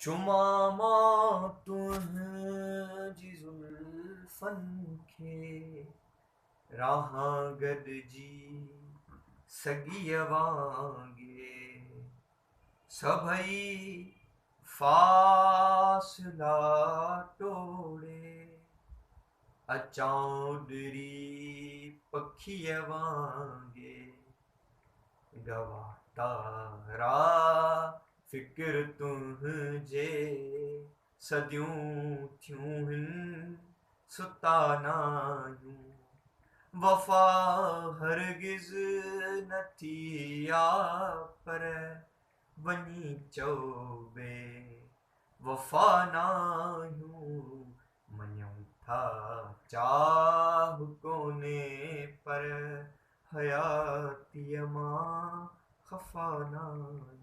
چمان مان تنهنجي زلفن کي، رهان گڏجي سڳيءَ وانگي، سڀئي فاصلا ٽوڙي اچان اڏري پکيءَ وانگي. گواهه تارا فڪر تنهنجي، صديون ٿيون هن ستا ناهيون. وفا هرگز نه ٿي آ، پر وڃي چئو بي وفا ناهيون. مڃون ٿا چاهه ڪونهي، پر حياتيءَ مان خفا ناهيون.